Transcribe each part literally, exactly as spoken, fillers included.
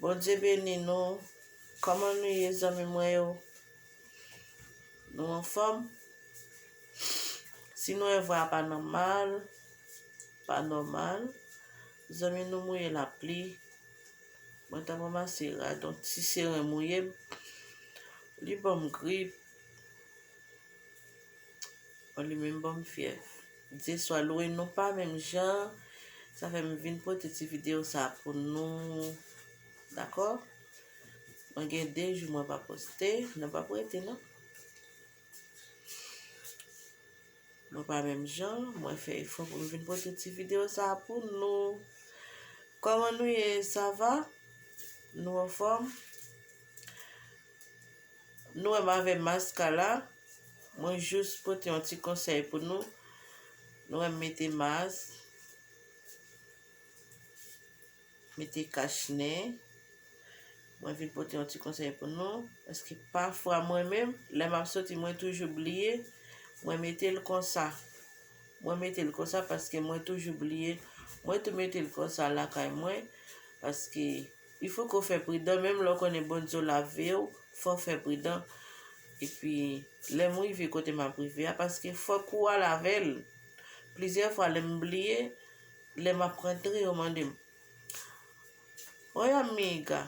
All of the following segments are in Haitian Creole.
Bondye beni nou. Kòman nou ye, zanmi mwen yo? Nou anfòm? Si nou wè vwa a pa nòmal, pa nòmal, zanmi nou mouye lapli. Mwen t ap ranmase rad, yon ti seren mouye m. Li ban m grip. Li menm ban m fyèv. Dye swa lwe, nou pa menm jan. Sa fè m vin pote ti videyo sa pou nou. Dakò? Mwen gen de jou mwen pa poste. Nou p ap rete, non. Mwen pa menm jan. Mwen fè efò pou m vin pote ti videyo sa pou nou. Kòman nou ye? Sa va? Nou anfòm? Nou wè m avè mask la. Mwen jis pote yon ti konsèy pou nou. Nou wè m mete mask, mete kach nen. Mwen vin pote yon ti konsèy pou nou. Paske pafwa mwen menm, lè m ap soti, mwen toujou bliye. Mwen mete l konsa. Mwen mete l konsa paske mwen toujou bliye. Mwen tou mete l konsa lakay mwen. Paske il faut que w fè pridan, menm lè w konnen Bondye w lave w, fò w fè pridan. Epi, lè m rive kote m ap rive a, paske fòk ou al avè l. Plizyè fwa, lè m bliye, lè m ap rantre, yo mande m, "Oy, amiga,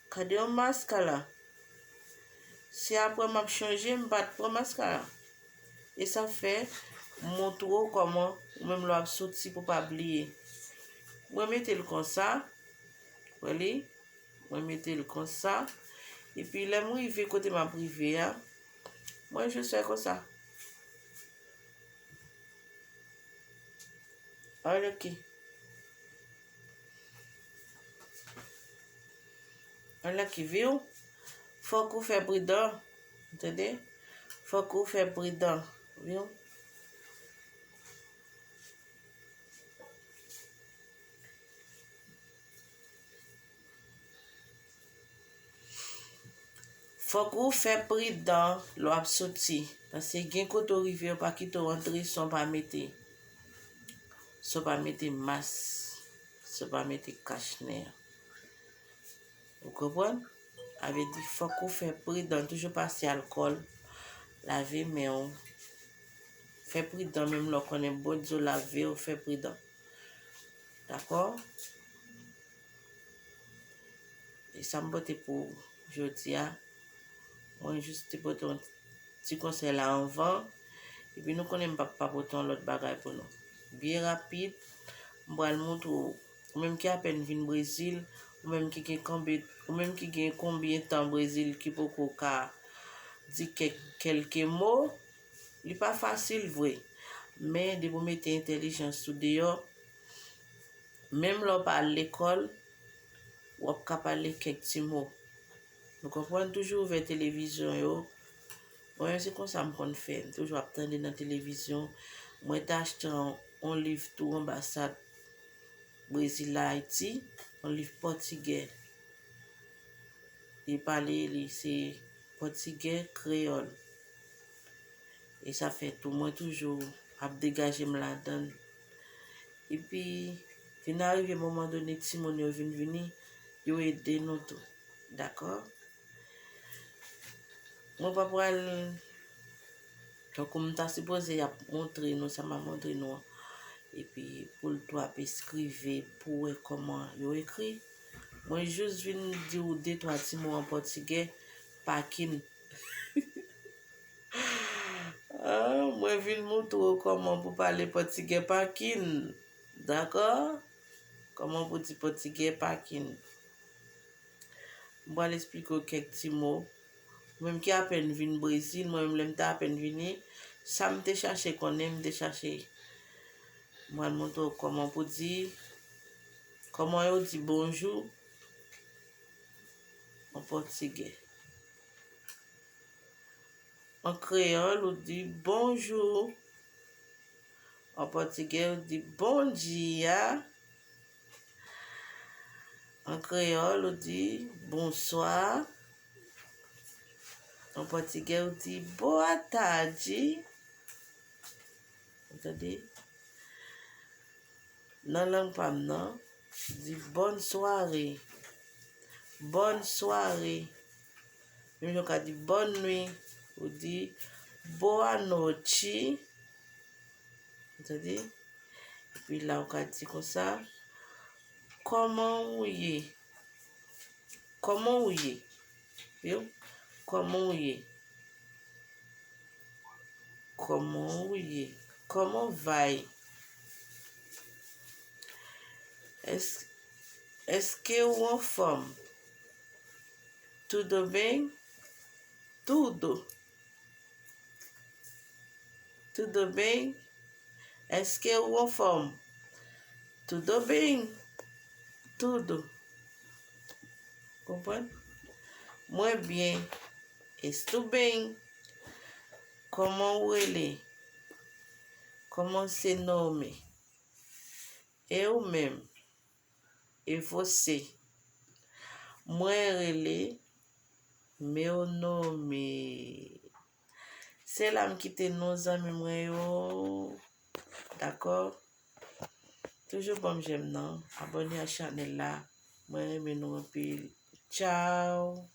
gade yon mask la." Si apre m ap chanje, m pa t pran mask la. E sa fè, m montre w kòman ou menm lè w ap soti pou w pa bliye. Mwen mete l konsa. Wè li? Mwen mete l konsa. Epi lè m rive kote m ap rive a, mwen jis fè konsa. Alò ki, alò ki, viw, fòk ou fè pridan, tande? Fòk ou fè pridan, viw. Fòk ou fè pridan lè w ap soti, paske gen kote w rive, yo pa kite w antre san w pa mete, san w pa mete mas, san w pa mete kach nen an. Ou konprann? Sa vle di, fòk ou fè pridan, toujou pase alkòl, lave men w. Fè pridan, menm lè w konnen Bondye w lave w, fè pridan. Dakò? E sa m pote pou jodi a. Mwen jis te pote yon ti konsèy la anvan. Epi nou konnen m p ap pa pote yon lòt bagay pou nou. Byen rapid, m pral montre w, ou menm ki apèn vin Brezil, ou menm ki gen konbe-, ou menm ki gen konbyen tan Brezil ki poko ka di kèk, kèlke mo, li pa fasil vre. Men depi w mete entèlijans ou deyò, menm lè w pa al lekòl, w ap ka pale kèk ti mo. Nou konprann, toujou ouvè televizyon yo. Mwen menm se konsa m konn fè. M toujou ap tande nan televizyon. Mwen te achte yon, yon liv tou anbasad Brezil la Ayiti, yon liv pòtigè. Li pale, li se pòtigè kreyòl. E sa fè tou, mwen toujou ap degaje m ladan l. Epi, vin arive moman done, timoun yo vin vini, yo ede nou tou. Dakò? Mwen pa pral, tankou m ta sipoze y ap montre nou sa m ap montre nou an. Epi, pou l tou ap eskrive, pou wè kòman yo ekri. Mwen jis vin di w de twa ti mo an pòtigè, pakin. Ah, mwen vin montre w kòman pou pale pòtigè pakin. Dakò? Kòman pou di pòtigè pakin. M pral esplike w kèk ti mo. Ou menm ki apèn vin Brezil, mwen menm lè m te apèn vini, sa m te chache konnen, m te chache. M pral montre w kòman pou di, kòman yo di bonjou an pòtigè. An kreyòl, ou di bonjou. An pòtigè, ou di bom dia. An kreyòl, ou di bonswa. An pòtigè, ou di boa tarde. Ou tande? Nan lang pa m nan, Di bonne soirée. Bonne soirée. Menm jan w ka di bonne nuit, ou di boa noite. Ou tande? Epi la, ou ka di konsa, kòman ou ye? Kòman ou ye? Yo? Kòman ou ye? Kòman ou ye? Kòman vai? Est-ce, est-ce que ou anfòm? Tudo bem? Tudo. Tudo bem? Est-ce que ou anfòm? Tudo bem. Tudo. Konprann? Mwen byen. Estou bem. Kòman ou rele? Kòman se nome? Eu menm. E você? Mwen rele. Meu nome. Se la m kite nou, zanmi mwen yo. Dakò? Toujou ban m j'aime nan. Abòne a chanèl la. Mwen renmen nou anpil. Tchao.